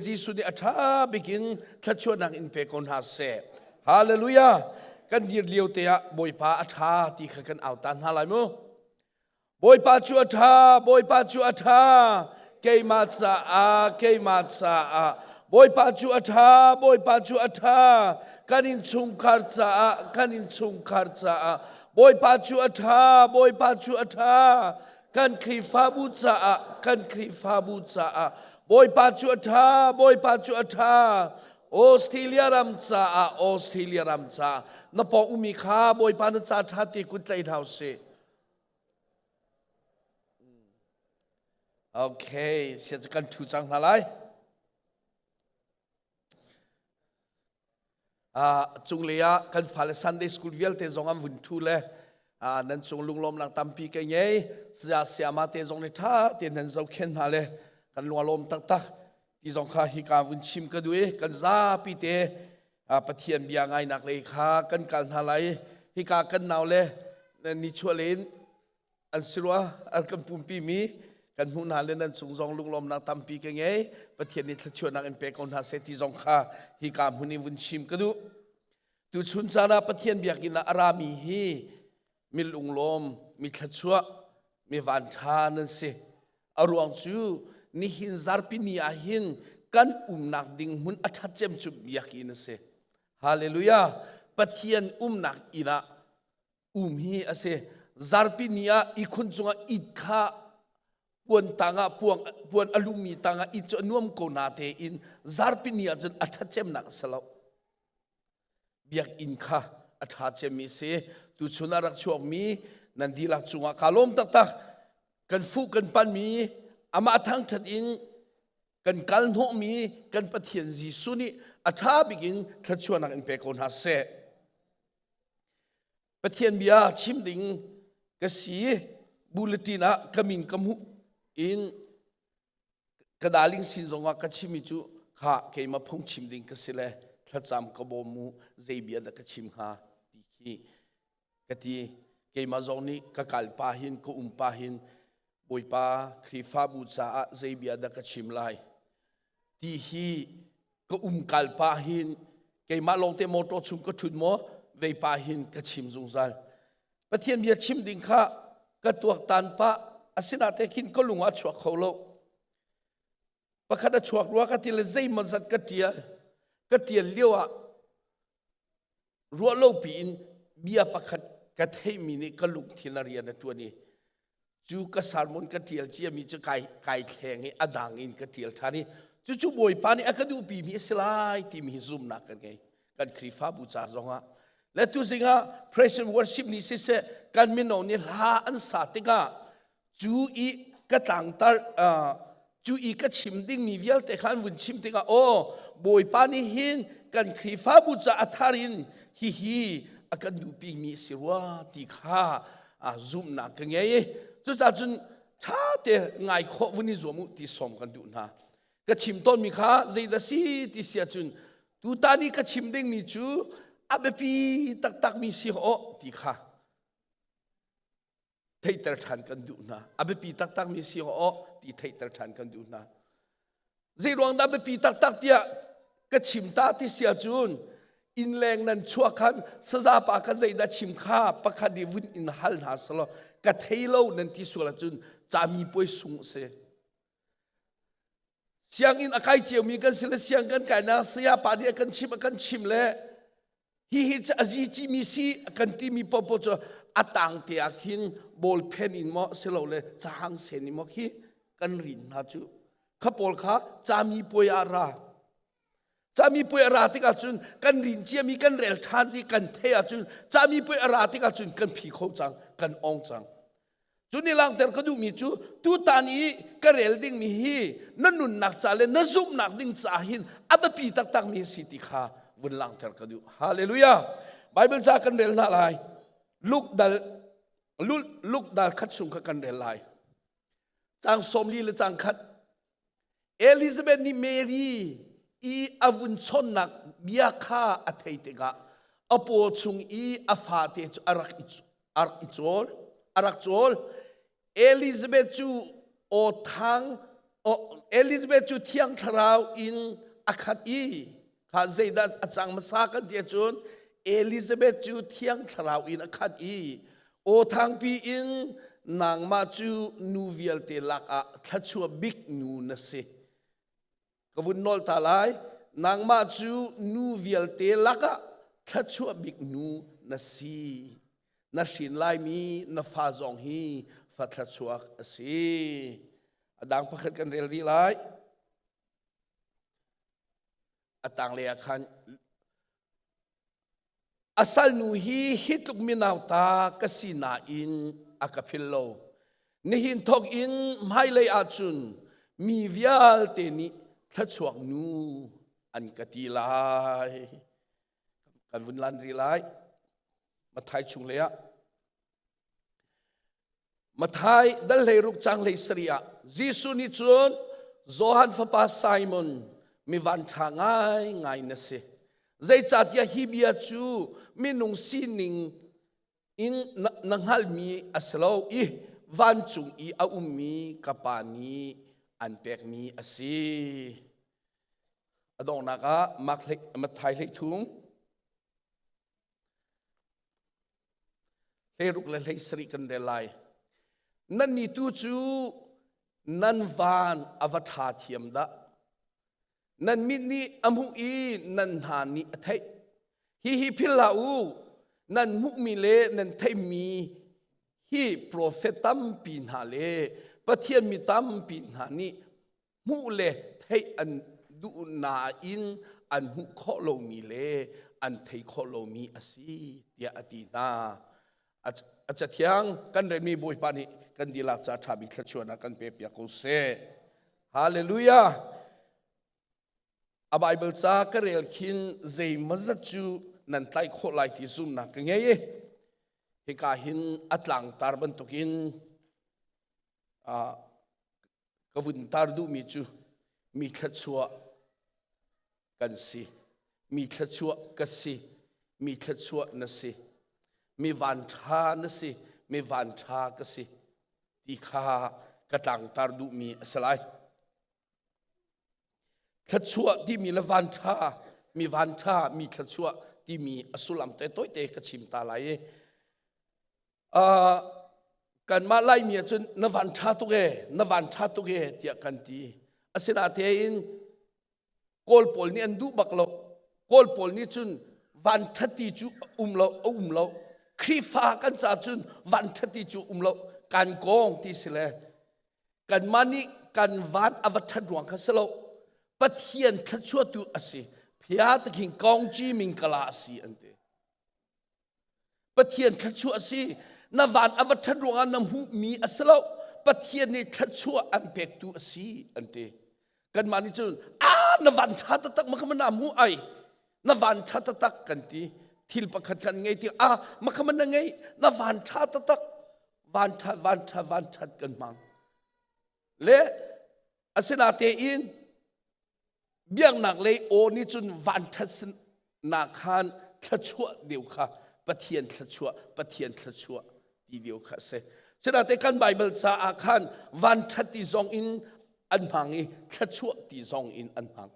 Jesuh nih a ṭha bikin thluachuahnak in pe ko hna seh. Hallelujah! Kan dir lio te ah Bawipa a ṭha ti kha kan au ta hna lai mu. Bawipa cu a ṭha, Bawipa cu a ṭha, keimah caah, keimah caah. Bawipa cu a ṭha, Bawipa cu a ṭha, kan innchungkhar caah, kan innchungkhar caah. Bawipa cu a ṭha, Bawipa cu a ṭha, kan Khrihfabu caah, kan Khrihfabu caah. Bawipa cu a ṭha, Bawipa cu a ṭha, Australia ram caah, Australia ram caah. Na pawng ummi kha Bawipa na ca ṭha ti kut tlaih hna usih. Okay, sia cu kan ṭhu cang hna lai. Uh, cunglei ah kan fale Sunday school vialte zong an vun ṭhu le uh, nan cung lunglawmnak tampi ka ngei. Saya sayama te zong nih ṭha tein nan zohkhenh hna le kan lung a lawm taktak. Ti zong kha hika vun chim ka duh i kan zapi te Pathian bia ngainak lei kha kan kal hna lai. Hika kan nau le nichuah len an si rua an kan pumpi mi kan hmuh hna le nan cung zong lunglawmnak tampi ka ngei. Pathian nih thluachuahnak in pe ko hna seh ti zong kha hika hmun in vun chim ka duh. Tuchun caan ah Pathian biakinn ah a rami hi mi lunglawm, mi thluachuah, mi vanṭha nan si. A ruang cu nihin zarpi ni ah hin kan umnak ding hmun a ṭhat cem cu biakinn a si. Hallelujah! Pathian umnak inn ah um hi a si. Zarpi ni ah ihkhun cungah it kha puan tangah puang puan a lummi tangah it cu a nuam ko na tein zarpi ni ah cun a ṭhat cemnak a si lo. Biakinn kha a ṭha cemmi a si. Tuchun ah rak chuakmi nan dihlak cungah kaa lawm taktak. Kan fuh kan panmi amah thangṭhat in kan kal hnawhmi kan Pathian Jesuh nih a ṭha bik in thluachuahnak in pe ko hna seh. Pathian bia chim ding ka si bulletin ah ka min ka hmuh in ka darling sin zongah ka chimmi cu kha keimah phung chim ding ka si le thlacam ka bawm mu zei bia dah ka chim hnga ti khi ka ti. Keimah zong nih ka kal pa hin ka um pa hin Bawipa Khrihfabu caah zei bia dah ka chim lai ti hi ka um kal pa hin keimah lawngte motor chung ka ṭhut maw vei pa hin ka chim zungzal. Pathian bia chim ding kha ka tuaktan pah asinate khin ka lung ah chuak kho lo. Pakhat a chuak rua ka ti le zeimaw zat ka ṭial. Ka ṭial lio ah ruah lo piin bia pakhat ka theihmi nih ka lungthin a rian a ṭuan i cu ka sermon ka ṭial ciami cu kai kai thleng i a dang in ka ṭial ṭhan i cucu Bawipa nih a ka duhpimi a si lai timi hi zumhnak kan ngei kan Khrihfabu ca zongah le tuzing ah praise and worship ni siseh kan mino nih hla an sa tikah cu i ka tlangtar cu i ka chim dingmi vialte kha an vun chim tikah aw Bawipa nih hin kan Khrihfabu ca a thar in hihi a kan duhpimi a si rua ti kha zumhnak ka ngei i cucaah cun ṭha te ngai khawh vun i zuam u ti sawm kan duh hna. Ka chim tawnmi kha zeidah si ti si ahcun tutan i ka chim dingmi cu a biapi taktakmi si awh ti kha theihter ṭhan kan duh hna. A biapi taktakmi si awh ti theihter ṭhan kan duh hna. Zei ruang dah biapi taktak tiah ka chim ta ti si ahcun innleng nan chuah khan saza pa kha zeidah chim kha pakhat nih vun in hal hna selaw ka thei lo nan ti sual ahcun cami puai sung a si. Sianginn a kai ciomi kan si le siang kan kainak saya pa nih a kan chim a kan chim le hihi cu a zi mi si kan timi popo cu a tang te ah khin ball pen in maw silole cahang sen in maw khi kan rin hna cu kha pawl kha cami puai ah ra cami puai a ra tikah cun kan rin ciami kan rel ṭhan i kan thei ahcun cami puai a ra tikah cun kan phi kho cang kan ong cang Cu nih langhter ka duhmi cu tutan i ka rel dingmi hi na nunnak ca le na zumhnak ding caah hin a biapi taktakmi a si ti kha vun langhter ka duh. Hallelujah. Bible ca kan rel hna lai. Luke dal Luke dal khat chung kha kan rel lai. Cang 40 le cang khat. Elizabeth nih Mary i a vun chawnnak bia kha a thei tikah a paw chung i a fate cu a rak i a rak i cawl a rak cawl. Elizabeth cu aw thang Elizabeth cu Thiang Thlarau in a khat i kha zeidah a cang hmasa kan ti ahcun Elizabeth cu Thiang Thlarau in a khat i aw thangpi in nangmah cu nu vialte lakah thluachuah bik nu na si. Ka vun nawl ta lai nangmah cu nu vialte lakah thluachuah bik nu na si. Na hrin laimi na fa zong hi fa thluachuak a si. A dang pakhat kan rel rih lai. A tanglei ah khan a salnu hi hi tluk minauta ka si nain a ka phil lo. Nihin thawk in hmailei ahcun mi vialte nih thluachuak nu an ka ti lai. Kan vun lan rih lai. Mathai chung lei ah Mathai dal 16 cang 17 ah Jesuh nih cun Johan fapa Simon mi vanṭha ngaingai na si. Zeicahtiah hi bia cu minung sining in na hngalhmi a si lo i vancung i a ummi ka Pa nih an pekmi a si. A donghnak ah Matthai 13 16 le 17 kan rel lai. Nannih tu cu nan van a va ṭha thiam dah. Nan mit nih a hmuh i nan hna nih a theih. Hihi philh hlah u, nan hmuhmi le nan theihmi hi profet tampi hna le Pathian mi tampi hna nih hmuh le theih an duh nain an hmuh khawh lomi le an thei khawh lomi a si tiah a ti hna. A cathiang kan relmi Bawipa nih kan dihlak ca ṭha bik thluachuahnak kan pe piak ko seh. Hallelujah! A Bible ca ka rel khin zeimawzat cu nan tlaih khawh lai ti zumhnak ka ngei i hika hin a tlangtar bantukin ka vun tar duhmi cu mi thluachuah kan si mi thluachuah ka si mi thluachuah na si mi vanṭha na si mi vanṭha ka si ti kha ka tlangtar duhmi a si lai thluachuah timi le vanṭha mi vanṭha mi thluachuah timi a sullam te tawite ka chim ta lai i Kanmah Laimi ahcun na van ṭha tuk ee, na van ṭha tuk ee tiah kan ti. Asinain Kawl pawl nih an duh bak lo. Kawl pawl nih cun van ṭhati cu um lo, a um lo. Khrihfa kan caah cun van ṭhati cu um lo. Kan kong ti si le kanmah nih kan van a va ṭhat ruang kha si lo. Pathian thluachuahtu a si. Phia taking kong ci ming kala a si an ti. Pathian thluachuah a si. Na van a va ṭhat ruangah na hmuhmi a si lo. Pathian nih thluachuah an pektu a si an ti. Kanmah nih cun aa na van ṭha taktak ma kha na hmuh ai. Na van ṭha taktak kan ti. Thil pakhat kan ngei ti ah ma kha na ngei na van ṭha taktak van ṭhat van ṭhat van ṭhat kan hmang. Le asinatein Biaknak lei aw nih cun vanṭhat nak khan thluachuah deuh kha Pathian thluachuah Pathian thluachuah ti deuh kha a si. Sinate kan Baibal caah khan vanṭhat ti zong in an hmang i thluachuah ti zong in an hmang.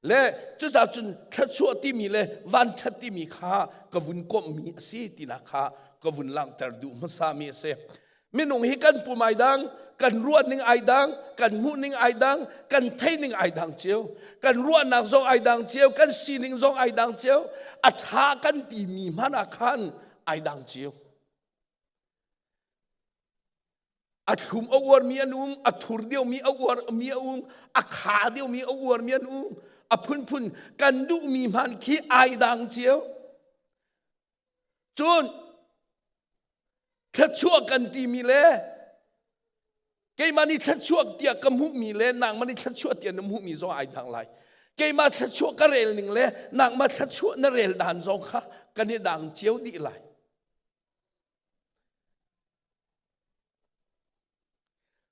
Le cucaah cun thluachuah timi le vanṭhat timi kha ka vun komhmi a si tinak kha ka vun langhter duh hmasami a si. Minung hi kan pum ai dang, kan ruah ning ai dang, kan hmuh ning ai dang, kan theih ning ai dang cio. Kan ruahnak zong ai dang cio, kan sining zong ai dang cio. A ṭha kan timi hmanh ah khan ai dang cio. A thlum a uarmi an um, a thur deuhmi a uarmi a um, a kha deuhmi a uarmi an um. A phunphun kan duhmi hmanh khi ai dang cio. Cun thluachuah kan timi le keimah nih thluachuah tiah ka hmuhmi le nangmah nih thluachuah tiah na hmuhmi zong ai dang lai. Keimah thluachuah ka rel ning le nangmah thluachuah na rel dan zong kha kan i dang cio dih lai.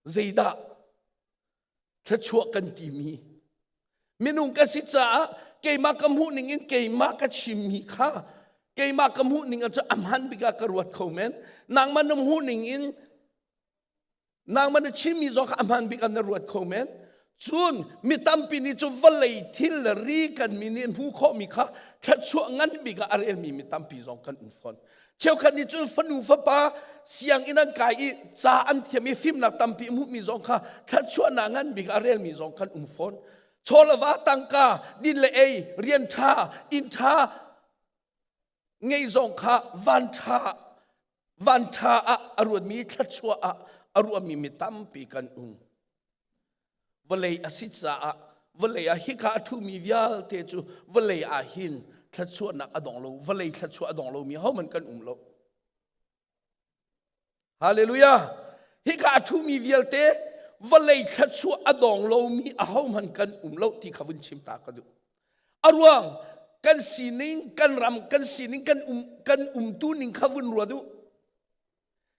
Zeidah thluachuah kan timi minung ka si caah keimah ka hmuh ning in keimah ka chimmi kha keimah ka hmuh ning cu a hman bik ah ka ruat kho men nangmah na hmuh ning in nangmah na chimmi zong kha a hman bik ah na ruat kho men. Cun mi tampi nih cu vawlei thil le ri kan mi nih hmu khawhmi kha thluachuah ngan bik ah a relmi mi tampi zong kan um fawn. Cheukhat nih cun fanu fapa sianginn an kai i ca an thiam i fimnak tampi hmuhmi zong kha thluachuahnak ngan bik ah a relmi zong kan um fawn. Chaw le va tangka, din le ei, rian ṭha, inn ṭha ngei zong kha van ṭha van ṭha ah a ruatmi thluachuah ah a ruahmi mi tampi kan um. Vawlei a si caah vawlei ah hika a ṭhumi vialte cu vawlei ah hin thluachuahnak a dong lo, vawlei thluachuah a dong lomi hohmanh kan um lo. Hallelujah! Hika a ṭhumi vialte vawlei thluachuah a dong lomi ahohmanh kan um lo ti kha vun chim ta ka duh. A ruang kan sining, kan ram, kan sining, kan um, kan umtu ning kha vun ruat u.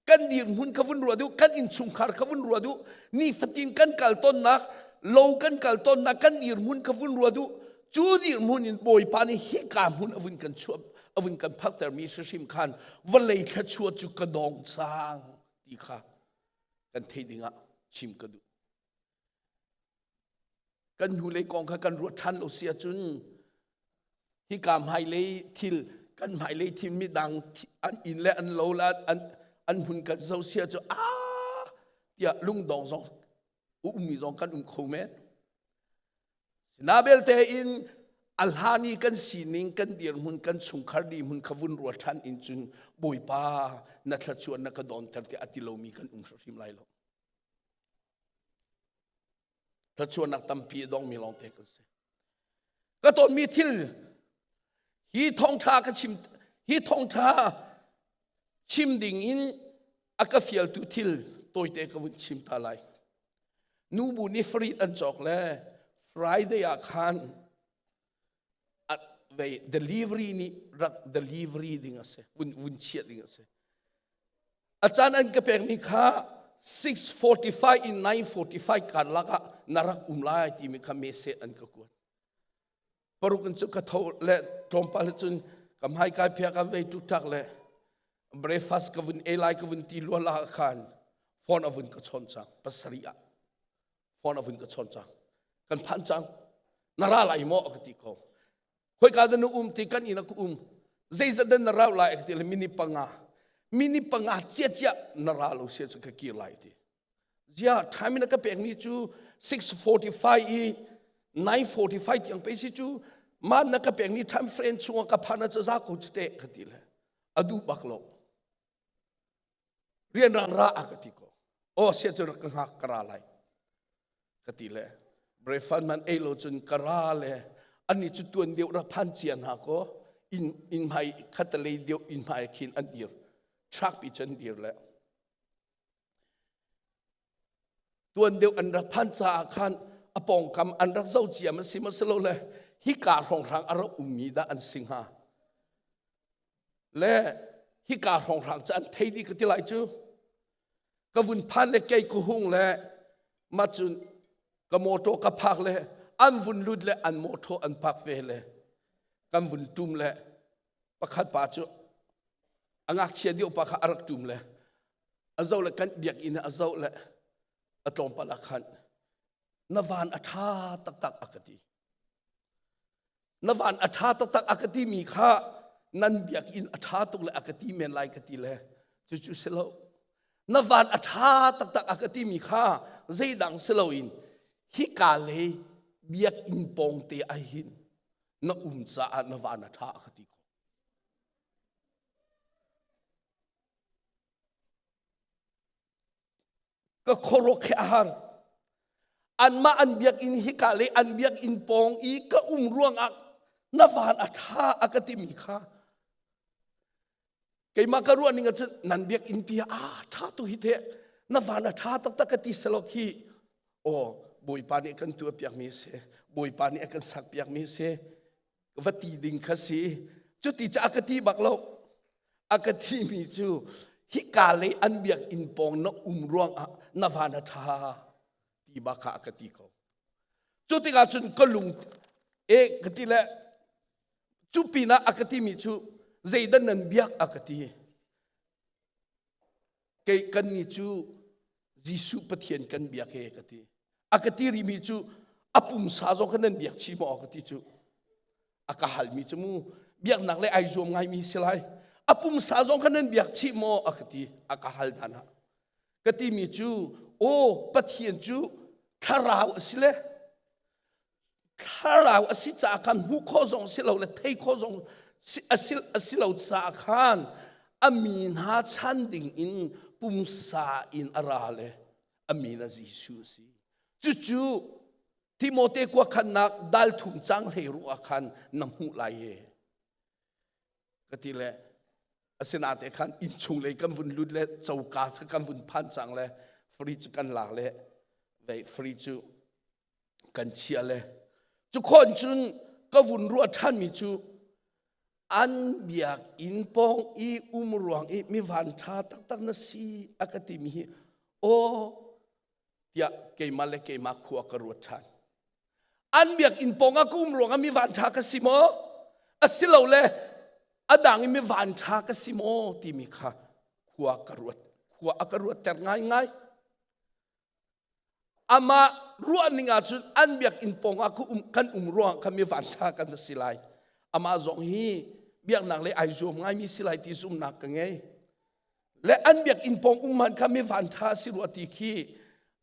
Kan dirhmun kha vun ruat u, kan innchungkhar kha vun ruat u. Nifatin kan kal tonnak, lo kan kal tonnak, kan dirhmun kha vun ruat u. Cu dirhmun in Bawipa nih hika hmun a vun kan chuah a vun kan phaktermi hrimhrim khan vawlei thluachuah cu ka dong cang ti kha kan theih dingah chim ka duh. Kan hnulei kong kha kan ruat ṭhan lo si ahcun hika hmailei thil kan hmailei thil midang an inn le an lo le an an hmun kan zoh si ahcun aa tiah lungdong zong ummi zong kan um kho men. Na belte in a hlan i kan sining, kan dirhmun, kan chungkhar dirhmun kha vun ruat ṭhan in cun Bawipa na thluachuah na ka dawnter tiah a ti lomi kan um hrimhrim lai lo. Thluachuahnak tampi a dongmi lawngte kan si. Ka tonmi thil hi thawngṭha ka chim hi thawngṭha chim ding in a ka fialtu thil tawite ka vun chim ta lai. Nubu nih farit an cawk le Friday ah khan vei delivery nih rak delivery ding a si vun vun chiah ding a si. A caan an ka pekmi kha 6:45 in 9:45 karlak ah na rak um lai timi kha message an ka kuat. Paruk in cu ka tho le tlawmpal cun ka hmai kai phia ka vei tuk le breakfast ka vun ei lai ka vun ti lua la khan phone a vun ka chawn cang pasarih ah phone a vun ka chawn cang kan phan cang na ra lai maw ka ti ko khoika dah na um ti kan inn ah ka um zeizat dah na rau lai ka ti le mini panga mini panga cia cia na ra lo sia cu ka kir lai ti Zia time na ka pekmi cu 6:45 i 9:45 tiang pe si cu ma na ka pekmi time frame chungah ka phan ah za ko cu te ka ti le a duh bak lo rianrang ra a ka ti ko o sia cu rak ka hngak ka ra lai ka ti le breakfast man ei lo cun ka ra le ani cu tuan deuh ra phan cia hna ko in in hmai khatalei deuh in hmai khin an dir truck pi cun dir le Tuan deuh an rak phan caah khan a pawngkam an rak zoh ciam a si maw si lo le hika hrawnghrang a rak ummi dah an si hnga? Le hika hrawnghrang cu an thei dih ka ti lai cu. Ka vun phan le kei ka hung le mah cun ka mawṭaw ka phak le an vun lut le an mawṭaw an phak ve le kan vun ṭum le pakhat pa cu a ngakchia deuh pa kha a rak ṭum le a zoh le kan biakinn a zoh le a tlawmpal ah khan na van a ṭha taktak a ka ti na van a ṭha taktak a ka ti mi kha nan biakinn a ṭha tuk le a ka ti men lai ka ti le cucu si lo na van a ṭha taktak a ka ti mi kha zeidang si loin hika lei biakinn pawng te ah hin na um caah na van a ṭha a ka ti ko Ka khuaruak khi a har. Anmah an biakinn hika le an biakinn pawng i ka um ruangah na van a ṭha a ka timi kha keimah ka ruah ning ahcun nan biakinn pi a ṭha tu hi the na van a ṭha taktak ka ti selaw khi aw Bawipa nih kan tuah piakmi a si Bawipa nih a kan sak piakmi a si va ti ding kha si cuti cu a ka ti bak lo a ka thimi cu hika lei an biakinn pawng na um ruangah na van a ṭha ti bak kha a ka ti ko cu tikah cun ka lung e ka ti le cu pinah a ka timi cu zeidah nan biak a ka ti Kei kannih cu Jesuh Pathian kan biak he ka ti. A ka ti rihmi cu a pumsa zong kha nan biak chih maw ka ti cu. A ka halmi cu mu biaknak le ai zuam ngaimi si lai. A pumsa zong kha nan biak chih maw a ka ti. A ka hal dan ah. Ka timi cu aw Pathian cu thlarau a si le thlarau a si caah khan hmuh khawh zong si lo le thei khawh zong a si lo caah khan a mi hna chan ding in pumsa in a ra le a min a Jesuh a si. Cucu Timote kua khannak dal thum cang hlei ru ah khan na hmuh lai e. Ka ti le asinate khan innchung lei kan vun lut le coka kan vun phan cang le fridge kan lak le vei fridge cu kan chia le cu khon cun ka vun ruah ṭhanmi cu an biakinn pawng i um ruang i mi van ṭha taktak na si a ka timi hi aw tiah keimah le keimah khua ka ruat ṭhan an biakinn pawng ah ka um ruang ah mi van ṭha ka si maw asilole a dang i mi van ṭha ka si maw timi kha khua ka ruat khua a ka ruatter ngaingai Amah ruahning ahcun an biakinn pawngah ka um, kan um ruangah khan mi vanṭha kan si lai. Amah zong hi biaknak lei ai zuam ngaimi si lai ti zumhnak ka ngei. Le an biakinn pawng um hmanh kha mi vanṭha si rua ti khi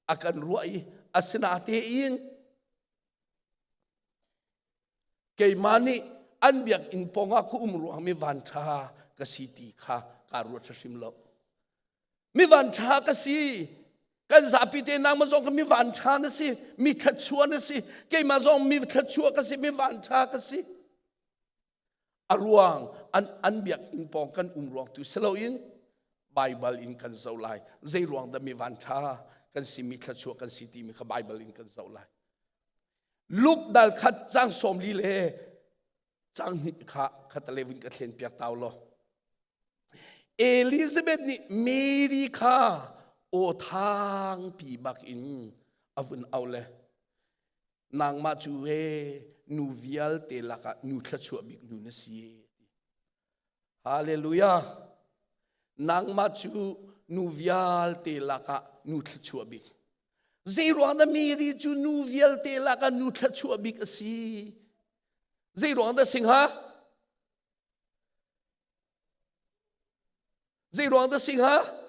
a kan ruah i asinatein keimah nih an biakinn pawngah ka um ruang mi vanṭha ka si ti kha kaa ruat hrim lo. Mi vanṭha ka si. Kan zapi te nangmah zong kha mi vanṭha na si, mi thluachuah na si. Keimah zong mi thluachuah ka si, mi vanṭha ka si. A ruang an an biakinn pawng kan um ruang tu si loin Baibal in kan zoh lai. Zei ruang dah mi vanṭha kan si, mi thluachuah kan si timi kha Baibal in kan zoh lai. Luke dal khat cang 40 le cang hnih kha khatale vun ka thlen piak tau law. Elizabeth nih Mary kha aw thangpi bak in a vun auh le nangmah cu he nu vialte lakah nu thluachuah bik nu na si. Hallelujah. Nangmah cu nu vialte lakah nu thluachuah bik. Zeiruang dah Mary cu nu vialte lakah nu thluachuah bik a si? Zeiruang dah sing ha? Zei ruang dah si hnga?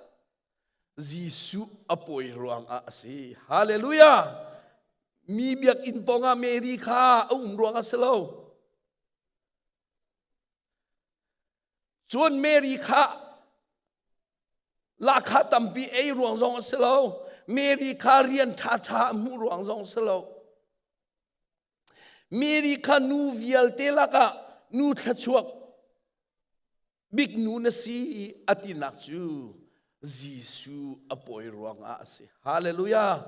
Jesuh a pawi ruangah a si. Hallelujah! Mi biakinn pawngah Mary kha a um ruang a si lo. Cun Mary kha lahkhah tampi ei ruang zong a si lo. Mary kha rian ṭhaṭha a hmuh ruang zong a si lo. Mary kha nu vialte lakah nu thluachuak bik nu na si a tinak cu Jesuh a pawi ruangah a si. Hallelujah!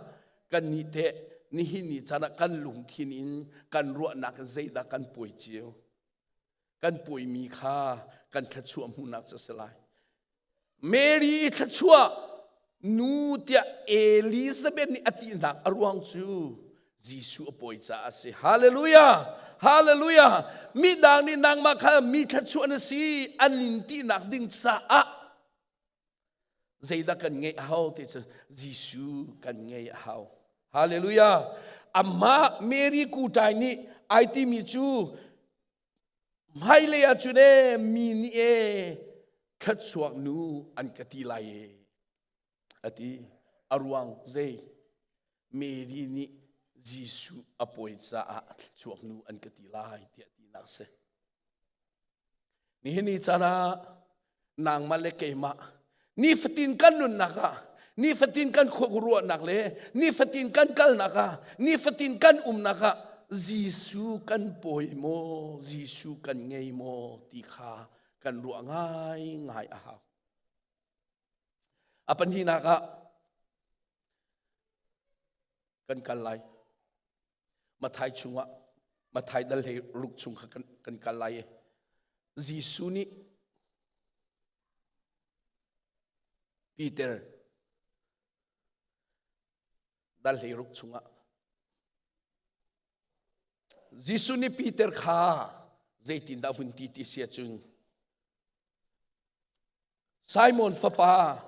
Kan nih teh nihin ni caan ah kan lungthin in kan ruahnak in zeidah kan pawi cio? Kan pawimi kha kan thluachuah hmuhnak cu a si lai. Mary i thluachuah nu tiah Elizabeth nih a tinak a ruang cu Jesuh a pawi caah a si. Hallelujah! Hallelujah! Midang nih nangmah kha mi thluachuah na si an in tinak ding caah zeidah kan ngeih a hau ti cu Jesuh kan ngeih a hau. Hallelujah! Amah Mary kutai nih ai timi cu Hmailei ah cun ee mi nih ee thluachuak nu an ka ti lai ee a ti. A ruang zei? Mary nih Jesuh a pawi caah thluachuak nu an ka ti lai tiah tinak si. Nihin ni caan ah nangmah le keimah nifatin kan nunnak ah nifatin kan khuaruahnak le nifatin kan kalnak ah nifatin kan umnak ah Jesuh kan pawi maw Jesuh kan ngei maw ti kha kan ruah ngaingai a hau. A pahnihnak ah kan kal lai. Mathai chungah Mathai dal hlei ruk chung kha kan, kan kal lai i Jesuh nih Peter dal hlei ruk chungah Jesuh nih Peter kha zeitindah vun ti ti si ahcun Simon fapa.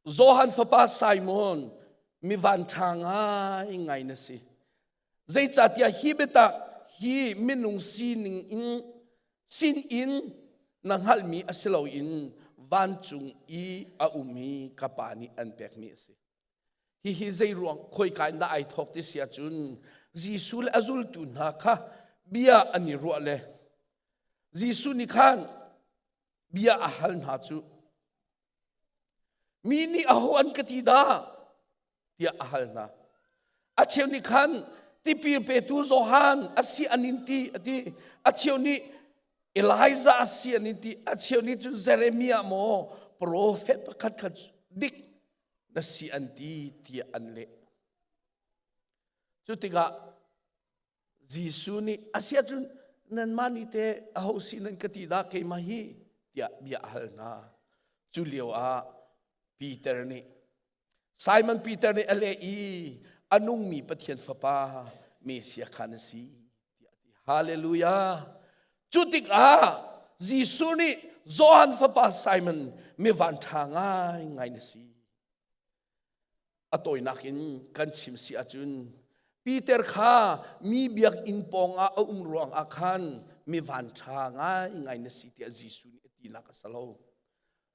Johan fapa Simon, mi vanṭha ngai ngai na si. Zeicahtiah hi biatak hi minung sining in sin in na hngalhmi a si loin vancung i a ummi ka Pa nih an pekmi a si. Hihi zei ruang khoika in dah ai thawk ti si ahcun Jesuh le a zultu hna kha bia an i ruah le Jesuh nih khan bia a hal hna cu mi nih aho an ka ti dah tiah a hal hna. A cheu nih khan tipil petu Johan a si an in ti a ti. A cheu nih Elijah a si an in ti. A cheu nih cun Jeremiah maw profet pakhat kha dik na si an ti tiah an leh. Cu tikah Jesuh nih a si ahcun nanmah nih teh aho si nan ka ti dah keimah hi tiah bia a hal hna. Cu lio ah Peter nih Simon Peter nih a leh i a nungmi Pathian Fapa Messiah kha na si tiah a ti. Hallelujah! Cu tikah Jesuh nih Johan fapa Simon mi vanṭha ngaingai na si. A tawinak in kan chim si ahcun Peter kha mi biakinn pawngah a um ruangah khan mi vanṭha ngaingai na si tiah Jesuh nih a tinak a si lo.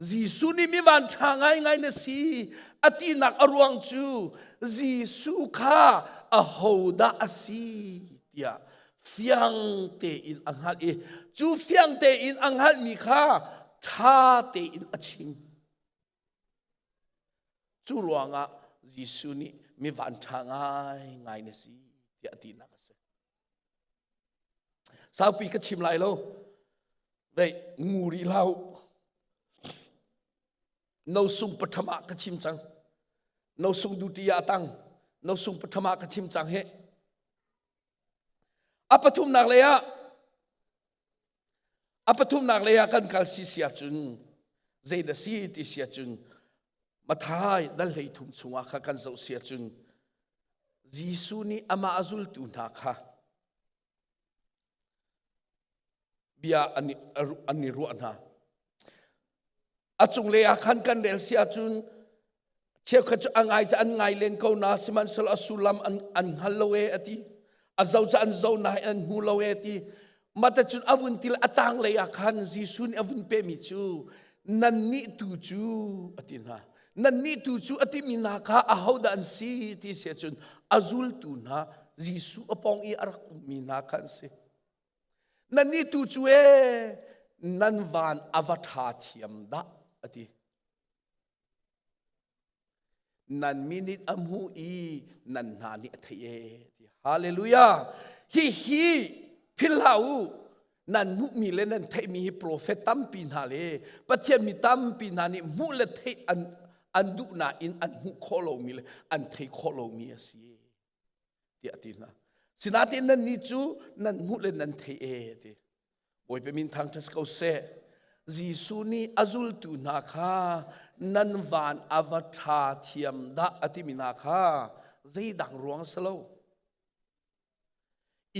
Jesuh nih mi vanṭha ngaingai na si a tinak a ruang cu Jesuh kha ahodah a si tiah fiang tein a hngalh i cu fiang tein a hngalhmi kha ṭha tein a chim. Cu ruangah Jesuh nih mi vanṭha ngaingai na si tiah a tinak a si. Saupi ka chim lai lo. Vei ngu rih hlah u. No sung patham ah ka chim cang. No sung duty ah tang. No sung patham ah ka chim cang he. A pathumnak lei ah A pathumnak lei ah kan kal si si ahcun zei dah si ti si ahcun Mathai dal 13 chungah kha kan zoh si ahcun Jesuh nih amah a zultu hna kha bia an i ruah hna. A cunglei ah khan kan rel si ahcun cheukhat cu a ngai cu an ngai len ko na sihmanhsehlaw a sullam an, an hngal lo e a ti. A zo cu an zo na an hmu lo e a ti. Mata cun a vun til a tanglei ah khan Jesuh nih a vun pehmi cu nannih tu cu a ti hna. Nannih tu cu a timi hna kha ahodah an si ti si ahcun a zultu hna Jesuh a pawng i a rak ummi hna kha an si. Nannih tu cu ee nan van a va ṭha thiam dah a ti. Nan minit a hmu i nan hna nih a theih ee ti. Hallelujah. Hihi philh hlah u. Nan hmuhmi le nan theihmi hi profet tampi hna le Pathian mi tampi hna nih hmuh le theih an, an duh nain an hmuh khawh lomi le an theih khawh lomi a si. tiah a ti hna. Sinain nannih cu nan hmuh le nan theih e ti. Bawipa min thangṭhat ko seh. Jesuh nih a zultu hna kha nan van a va ṭha thiam dah a timi hna kha zeidang ruang a si lo.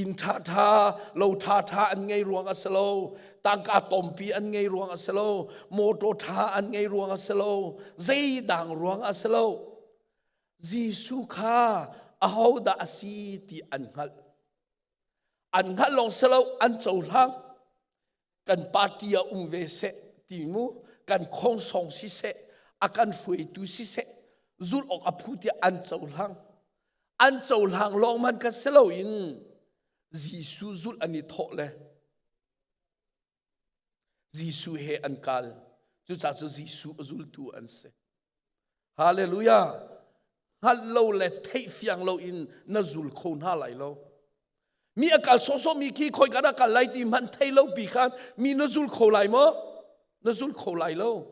Inn ṭhaṭha, lo ṭhaṭha an ngei ruang a si lo. Tangka tompi an ngei ruang a si lo. Motor ṭha an ngei ruang a si lo. Zeidang ruang a si lo. Jesuh kha ahodah a si ti an hngalh. An hngalh lawng si lo, an cohlang. Kan party ah um ve seh ti mu, kan khongsong si seh, a kan hruaitu si seh, zulh awk a phu tiah an cohlang. An cohlang lawng man kha si loin Jesuh zulh an i thawh le Jesuh he an kal. Cucaah cu Jesuh a zultu an si. Hallelujah! Hngalh lo le theih fiang lo in na zul kho hna lai lo. Mi a kal sawsawh mi khi khoi ka dah kal lai ti hmanh thei lo pi khan mi na zul kho lai maw? Na zul kho lai lo.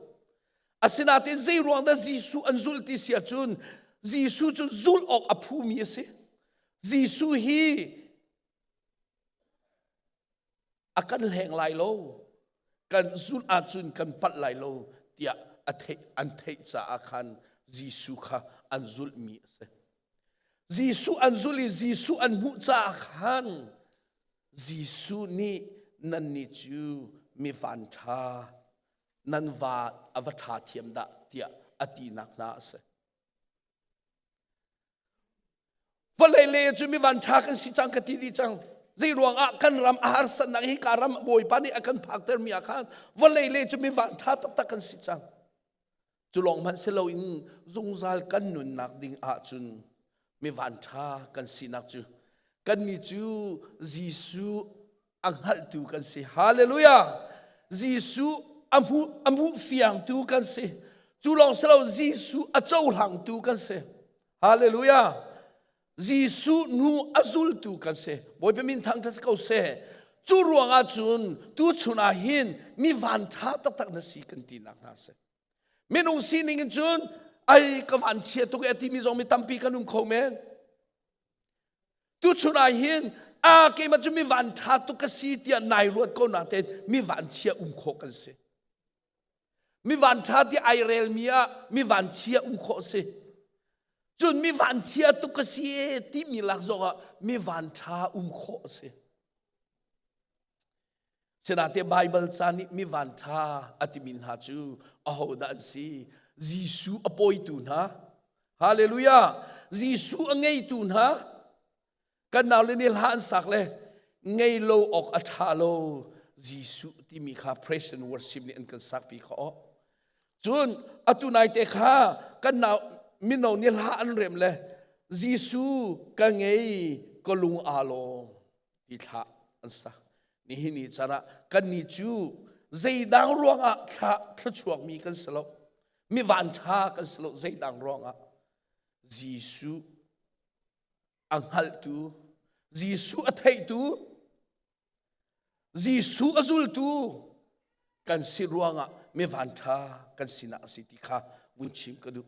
Asinain zei ruang dah Jesuh an zul ti si ahcun Jesuh cu zulh awk a phumi a si. Jesuh hi a kan hleng lai lo kan zulh ahcun kan palh lai lo tiah a theih an theih caah khan Jesuh kha an zulhmi a si. Jesuh an zulh i Jesuh an hmuh caah khan Jesuh nih nannih cu mi vanṭha nan va a va ṭha thiam dah tiah a tinak hna a si. Vawlei le cu mi van ṭha kan si cang ka ti dih cang. Zei ruangah kan ram a harsatnak hi ka ram Bawipa nih a kan phaktermi ah khan vawlei le cu mi van ṭha taktak kan si cang. Cu lawng hmanh si loin zungzal kan nunnak ding ahcun mi van ṭha kan sinak cu kannih cu Jesuh a hngalhtu kan si. Hallelujah! Jesuh a hmuh a hmuh fiangtu kan si. Cu lawng si lo Jesuh a cohlangtu kan si. Hallelujah! Jesuh hnu a zultu kan si. Bawipa min thangṭhat si ko seh. Cu ruangah cun tuchun ah hin mi van ṭha taktak na si kan tinak hna si. Minung sining in cun ai ka van chia tuk e timi zong mi tampi kan um kho men. Tuchun ah hin a keimah cu mi van ṭha tuk ka si tiah nai ruat ko na tein mi van chia um khawh kan si. Mi vanṭha ti ai relmi ah mi vanchia um khawh si. Cun mi vanchia tuk ka si e timi lak zongah mi vanṭha um khawh si. Sinate Baibal ca nih mi vanṭha a timi hna cu ahodah an si? Jesuh a pawitu hna. Hallelujah! Jesuh a ngeitu hna. Kan naule nih hla an sak le ngei lo awk a ṭha lo Jesuh timi kha praise and worship nih an kan sakpi kha aw. Cun atu naite kha kan nau mino nih hla an rem le Jesuh ka ngei ka lung aa lawm ti thla an sak. Nihin ni caan ah kannih cu zeidang ruangah thla thluachuakmi kan si lo. Mi vanṭha kan si lo zeidang ruangah Jesuh a hngalhtu, Jesuh a theihtu, Jesuh a zultu kan si ruangah mi vanṭha kan sinak a si ti kha vun chim ka duh.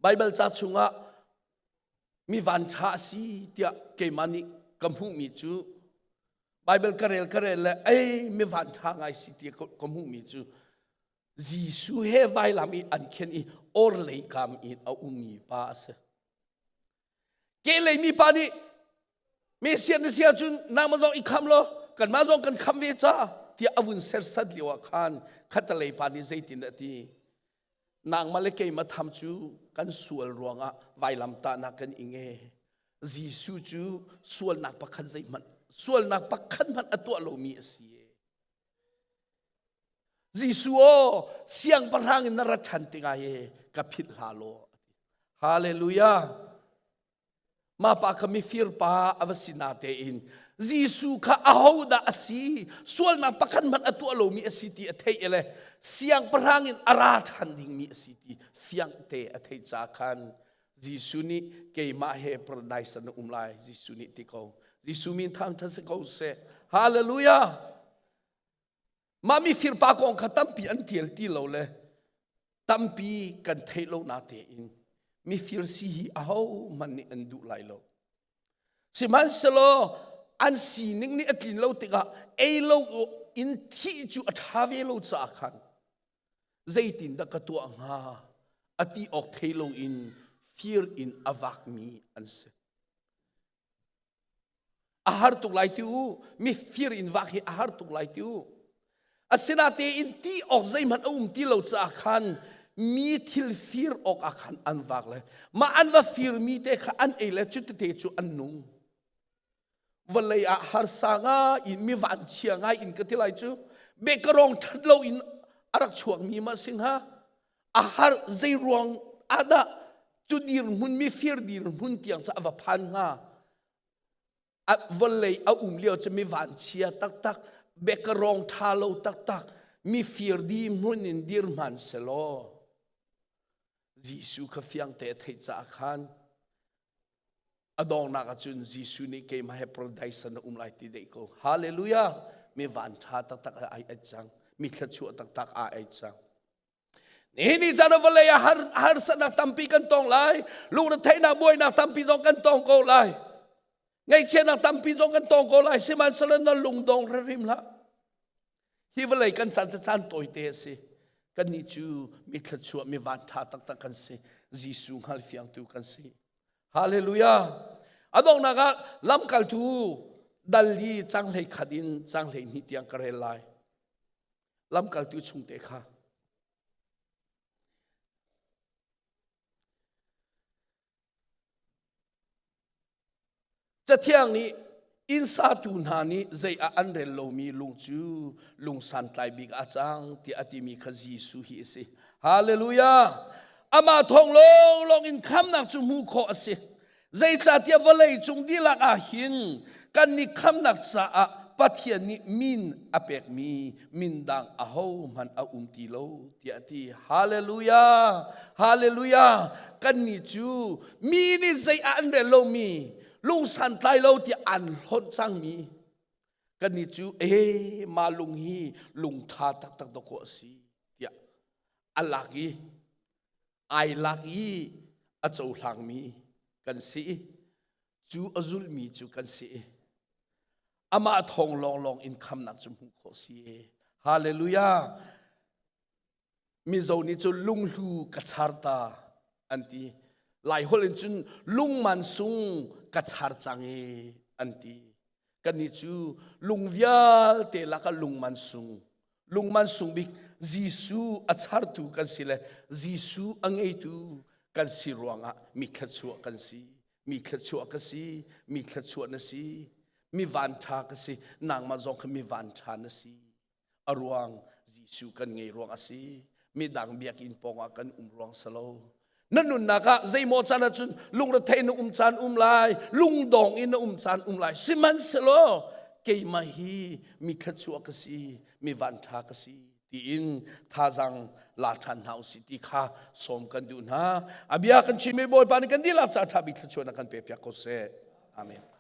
Baibal ca chungah mi vanṭha a si tiah keimah nih ka hmuhmi cu Baibal ka rel ka rel le ei mi vanṭha ngai si ti ka hmuhmi cu Jesuh he vailam i an khen i orhlei kam in a ummi pa a si. Kehlei mi pa nih Messiah na si ahcun nangmah zong i kham law kanmah zong kan kham ve ca tiah a vun sersat lio ah khan khatalei pa nih zeitin a ti nangmah le keimah tham cu kan sual ruangah vailam tahnak kan ing e Jesuh cu sualnak pakhat zeihmanh sualnak pakhat hmanh a tuah lomi a si e Jesuh aw siangpahrang in na ra ṭhan tikah hi ka philh hlah law Hallelujah Mah pa kha mifir pa a va si na tein Jesuh kha ahodah a si sualnak pakhat hmanh a tuah lomi a si ti a theih le siangpahrang in a ra ṭhan dingmi a si ti fiang te a theih ca khan Jesuh nih keimah he paradise na um lai Jesuh nih ti ko Jesuh min thangṭhat si ko seh Hallelujah Mah mifir pa kong kha tampi an ṭial ti lo le tampi kan theih lo na tein mifir si hi ahohmanh nih an duh lai lo. Sihmanhsehlaw an sining nih a tlin lo tikah ei lo in thih cu a ṭha ve lo caah khan zeitindah ka tuah hnga a ti awk thei loin fir in a vakmi an si. A har tuk lai ti u mifir in vak hi a har tuk lai ti u asinatein ti awk zeihmanh a um ti lo caah khan mi thil fir awk ah khan an vak le mah an va firmi te kha an ei le cu tete cu an nung vawlei ah harsa ngai in mi vanchia ngai in ka ti lai cu bekarong that lo in a rak chuakmi ma sing ha a har zei ruang ah dah cu dirhmun mifir dirhmun tiang cu a va phan hnga a vawlei a um lio cu mi vanchia taktak bekarong tha lo taktak mifir dirhmun in dir hman selaw Jesuh kha fiang te a theih caah khan a dongnak ahcun Jesuh nih keimah he paradise na um lai ti deh ko hallelujah mi van ṭha taktak ai ai cang mi thluachuah taktak ai ai cang Nihin ni caan ah vawlei ah har harsatnak tampi kan tong lai. Lungretheihnak buainak tampi zong kan tong ko lai. Ngaihchiatnak tampi zong kan tong ko lai. Sihmanhsehlaw na lungdong hrim hlah. Hi vawlei kan caan cu caan tawite a si. Kannih cu mi thluachuah, mi vanṭha taktak kan si. Jesuh hngalfiangtu kan si. Hallelujah. A donghnak ah lamkaltu dal li cang hlei khat in cang hlei hnih tiang ka rel lai. Lamkaltu chungte kha. Cathiang nih inn satu hna nih zei ah an rel lomi lung cu lung santlai bik a cang tiah a timi kha Jesuh hi a si. Hallelujah! Amah thawng lawnglawng in khamnak cu hmuh khawh a si. Zeicahtiah vawlei cung dihlak ah hin kan nih khamnak caah Pathian nih min a pekmi min dang ahohmanh a um ti lo tiah a ti. Hallelujah! Hallelujah! Kannih cu mi nih zei ah an rel lomi lung santlai lo tiah an hlonh cangmi kannih cu ee mah lung hi lung ṭha taktak dawkaw a si tiah a lak i ai lak i a cohlangmi kan si i cu a zulmi cu kan si i amah thawng lawnglawng in khamnak cu hmuh khawh si. Hallelujah! Mizo nih cun lunghlu ka char ta an ti. Lai holh in cun lungman sung ka char cang e an ti. Kannih cu lung vialte lakah lungman sung lungman sung bik Jesuh a chartu kan si le Jesuh a ngeitu kan si ruangah mi thluachuah kan si. Mi thluachuah ka si, mi thluachuah na si, mi vanṭha ka si, nangmah zong kha mi vanṭha na si. A ruang Jesuh kan ngei ruang a si. Midang biakinn pawngah kan um ruang si lo. Na nunnak ah zeimaw caan ahcun lungrethei na um caan um lai, lungdong in na um caan um lai. Sihmanhsehlaw keimah hi mi thluachuah ka si, mi vanṭha ka si tiin thazaang la ṭhan hna usih ti kha sawm kan duh hna. A bia kan chimmi Bawipa nih kan dihlak ca ṭha bik thluachuahnak kan pek piak ko seh. Amen.